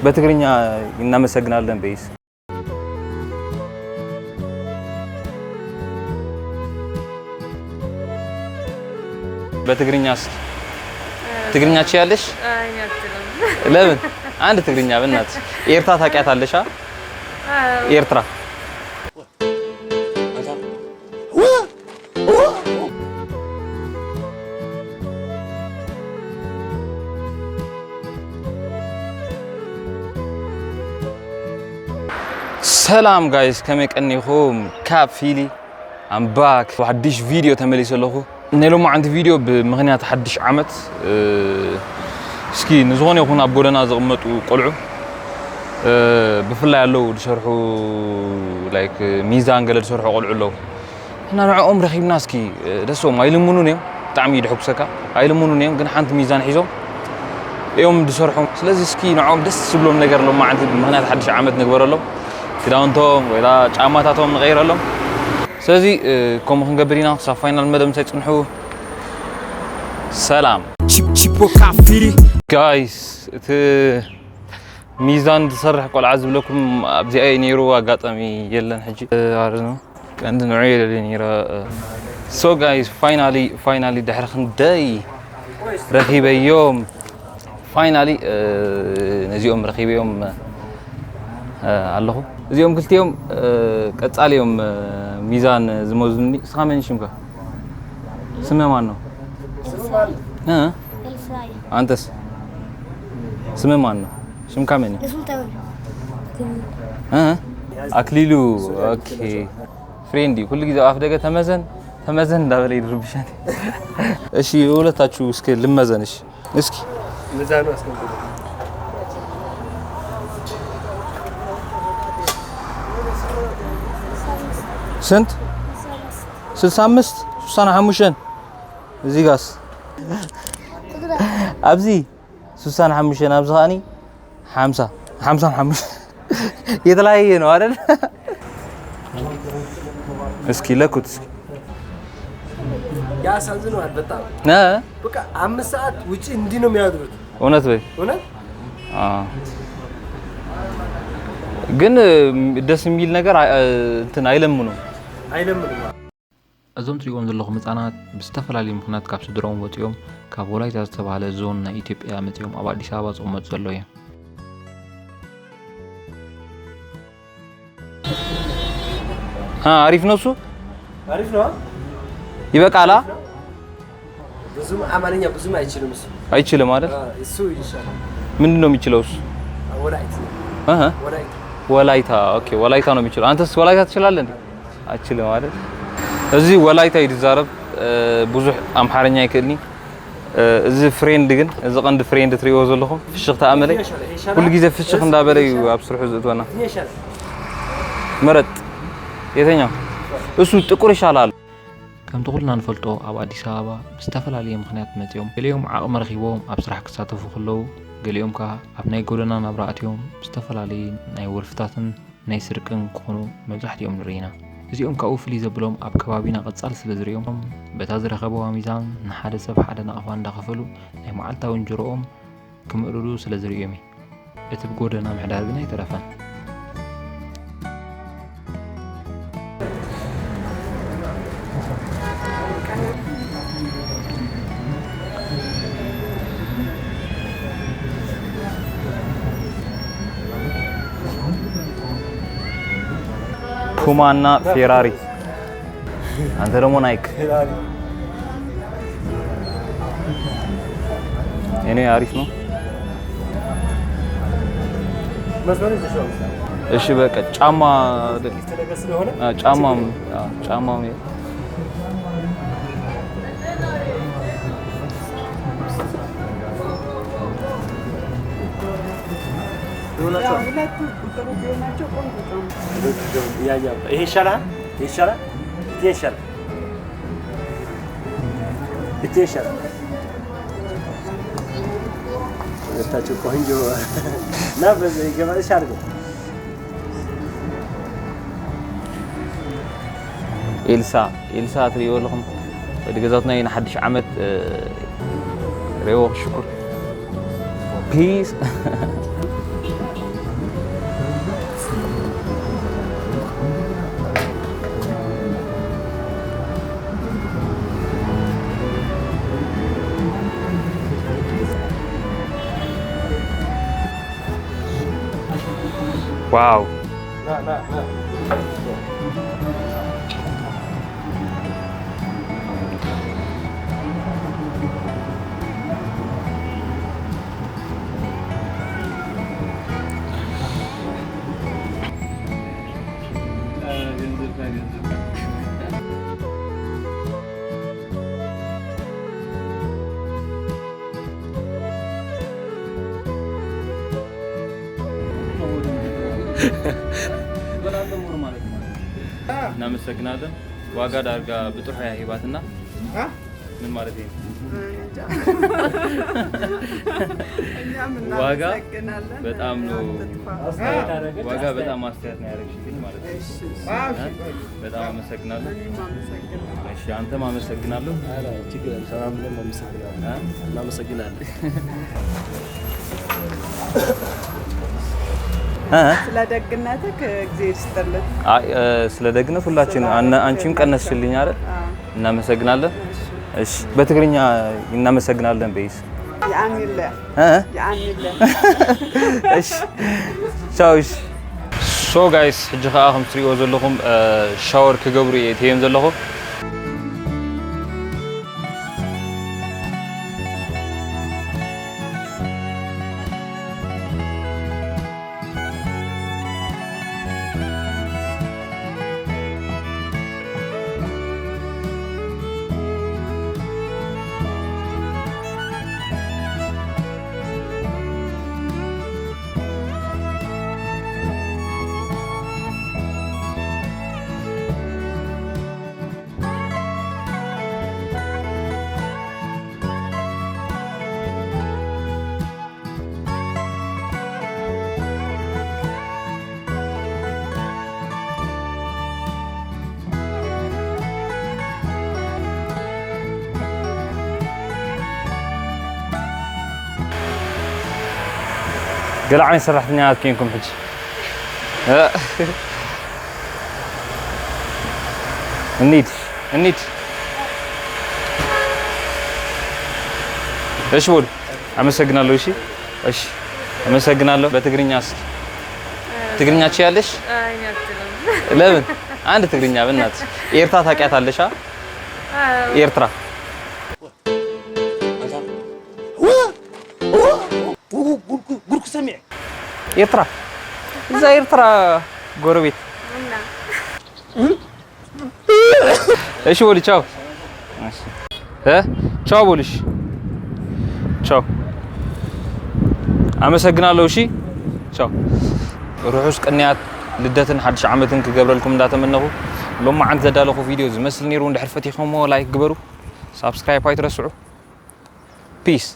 በትግርኛ እናመሰግናለን በይስ። በትግርኛ እስኪ ትግርኛ ትችያለሽ? አይ አልችልም። ለምን? አንድ ትግርኛ በእናትሽ። ኤርትራ ታውቂያታለሽ? አ? ኤርትራ። ሰላም ጋይስ፣ ከመይ ቀኒኹም? ካብ ፊሊ ኣምባክ ሓድሽ ቪድዮ ተመሊሰ ኣለኹ። ናይ ሎማዓንቲ ቪድዮ ብምኽንያት ሓድሽ ዓመት፣ እ፣ እስኪ ንዝኾነ ይኹን ኣብ ጎደና ዝቕመጡ ቆልዑ፣ እ፣ ብፍላይ ኣለዉ ዝሰርሑ፣ ላይክ፣ ሚዛን ገለ ዝሰርሑ ቆልዑ ኣለዉ። እና ንዕኦም ረኺብና እስኪ፣ እ፣ ደሶም ኣይልምኑን እዮም። ብጣዕሚ እዩ ድሕጉሰካ። ኣይልምኑን እዮም፣ ግን ሓንቲ ሚዛን ሒዞም እዮም ዝሰርሑ። ስለዚ እስኪ ንዕኦም ደስ ዝብሎም ነገር ሎማዓንቲ ብምኽንያት ሓድሽ ዓመት ንግበረሎም። ክዳውንቶም ወይ ጫማታቶም ንቐይረሎም። ስለዚ፣ እ፣ ከምኡ ክንገብር ኢና። ክሳብ ፋይናል መደብ ምሳይ ጽንሑ። ሰላም። Chip- Chipo Cafiri. ጋይስ፣ እቲ ሚዛን ዝሰርሕ ቆልዓ ዝብለኩም ኣብዚኣ እዩ ነይሩ። ኣጋጣሚ የለን ሕጂ። እ፣ ኣረ ነው። ቀንዲ ንዑ የደልየ ነይረ። ሶ ጋይስ፣ ፋይናሊ፣ ፋይናሊ ድሕሪ ክንደይ ረኺበዮም። ፋይናሊ፣ እ፣ ነዚኦም ረኺበዮም፣ እ፣ ኣለኹ። እዚኦም ክልቲኦም፣ እ፣ ቀጻሊ እዮም፣ እ፣ ሚዛን ዝመዝኑኒ። እስኻ መን ሽምካ? ስምህ ማን ነው? እ? ኤልሳይ። አንተስ? ስምህ ማን ነው? ሽምካ መን እዩ? የሱንታውን። እ? ኣክሊሉ። ኦኬ። ፍሬንዲ ኩሉ ግዜ ኣፍ ደገ ተመዘን፣ ተመዘን እንዳበለ ይድርብሻል። እሺ፣ ሁለታችሁ እስኪ ልመዘን። እሺ፣ እስኪ። ሚዛኑ አስቀምጡ። ስንት? ስልሳ አምስት። ሱሳን ሓሙሽተን። እዚህ ጋስ? ኣብዚ ሱሳን ሓሙሽተን፣ ኣብዚ ኸኣኒ ሓምሳ። ሓምሳን ሓሙሽተን። የተለያየ ነው አይደል? እስኪ ለኩት እስኪ። ያሳዝነዋል በጣም። እ? በቃ አምስት ሰዓት ውጪ እንዲህ ነው የሚያድሩት። እውነት በይ። እውነት አ። ግን፣ እ፣ ደስ የሚል ነገር፣ አ፣ እ፣ እንትን አይለምኑም። አይለምንም። እዞም ትሪእዎም ዘለኹም ህፃናት ብዝተፈላለዩ ምኽንያት ካብ ስድሮኦም ወፂኦም ካብ ወላይታ ዝተባህለ ዞን ናይ ኢትዮጵያ መፂኦም ኣብ ኣዲስ ኣበባ ዝቕመጡ ዘለዉ እዮም። አ፣ አሪፍ ነው እሱ። አሪፍ ነው። ይበቃላ። ብዙም አማርኛ ብዙም አይችልም እሱ። አይችልም አይደል? አ፣ እሱ ይሻላል። ምንድን ነው የሚችለው እሱ? ወላይት እህ። ወላይት ወላይታ። ኦኬ፣ ወላይታ ነው የሚችለው። አንተስ ወላይታ ትችላለህ እንዴ? አችልም አይደል? እዚ ወላይታ እዩ ዝዛረብ፣ እ፣ ብዙሕ ኣምሓርኛ ኣይክእልኒ። እ፣ እዚ ፍሬንድ ግን፣ እዚ ቀንዲ ፍሬንድ ትሪእዎ ዘለኹም፣ ፍሽኽታ ኣመለይ፣ ኩሉ ግዜ ፍሽኽ እንዳበለ እዩ ኣብ ስርሑ ዝእትወና። የሻል ምረጥ። የትኛው? እሱ ጥቁር ይሻላል። ከምቲ ኩልና ንፈልጦ ኣብ ኣዲስ ኣበባ ብዝተፈላለየ ምኽንያት መፂኦም ገሊኦም ዓቕሚ ረኺቦም ኣብ ስራሕ ክሳተፉ ከለዉ ገሊኦም ከዓ ኣብ ናይ ጎደና ናብራ ኣትዮም ብዝተፈላለየ ናይ ወልፍታትን ናይ ስርቅን ክኾኑ መብዛሕትኦም ንርኢ ኢና። እዚኦም ካብኡ ፍልይ ዘብሎም ኣብ ከባቢና ቀፃል ስለ ዝርእዮም በታ ዝረኸብዋ ሚዛን ንሓደ ሰብ ሓደ ናቕፋ እንዳኸፈሉ ናይ መዓልታዊ እንጀሮኦም ክምእርሩ ስለ ዝርእዮም እዩ። እቲ ብጎደና ምሕዳር ግን ኣይተረፈን። ፑማ እና ፌራሪ። አንተ ደግሞ ናይክ። እኔ አሪፍ ነው። እሺ በቃ ጫማ ስለሆነ አ፣ ጫማም አ፣ ጫማም ሁለቱ ጥሩ ቢሆናቸው ቆንጆ ጫማ። ያያ ይሄ ይሻላል፣ ይሄ ይሻላል፣ ይሄ ይሻላል፣ ይሄ ይሻላል። ሁለታቸው ቆንጆ እና በዚህ ይገባል። እሺ አድርገው። ኤልሳ፣ ኤልሳ ትሪእዎ ኣለኹም። ወዲ ገዛትና ኢና ሓድሽ ዓመት፣ እ፣ ሬዎ ክሽኩር። ፒስ። ዋው። እናመሰግናለን። ዋጋ ዳርጋ ብጥሑ እያ ሂባትና። ምን ማለት ነው? ዋጋ በጣም ነው። ዋጋ በጣም አስተያየት ነው ያደረግሽልኝ ማለት ነው። በጣም አመሰግናለሁ። እሺ፣ አንተም አመሰግናለሁ። ሰላም፣ እናመሰግናለን። ስለ ደግነትህ ጊዜ ይስጥልን። ስለ ደግነት ሁላችን፣ አንቺም ቀነስሽልኝ አይደል? እናመሰግናለን። እሺ፣ በትግርኛ እናመሰግናለን በይስ። የአሚለ እ? የአሚለ እሺ፣ ቻው። እሺ፣ ሶ ጋይስ፣ ሕጂ ከኣ ከም ትሪእዎ ዘለኹም ሻወር ክገብሩ እየ እትዮም ዘለኹ። ገለ ዓይነት ሰራሕተኛታት ኮይንኩም ሕጂ። እንሂድ፣ እንሂድ። እሺ በሉ። አመሰግናለሁ። እሺ፣ እሺ፣ አመሰግናለሁ። በትግርኛ እስኪ። ትግርኛ ትችያለሽ? አይ፣ እኔ አልችልም። ለምን? አንድ ትግርኛ በእናትሽ። ኤርትራ ታውቂያታለሽ? አ? አዎ። ኤርትራ። ጉድ ክሰሚዕ። ኤርትራ። እዛ ኤርትራ ጎረቤት። እና እሺ በሉ ቻው። እሺ። እ? ቻው በሉ እሺ። ቻው። አመሰግናለሁ። እሺ። ቻው። ርሑስ ቅንያት ልደትን ሓድሽ ዓመትን ክገብረልኩም እንዳተመነኹ፣ ሎማዓንቲ ዘዳለኹ ቪድዮ ዝመስል ነይሩ። እንድሕር ፈቲኹሞ ላይክ ግበሩ። ሳብስክራይብ ኣይትረስዑ። ፒስ።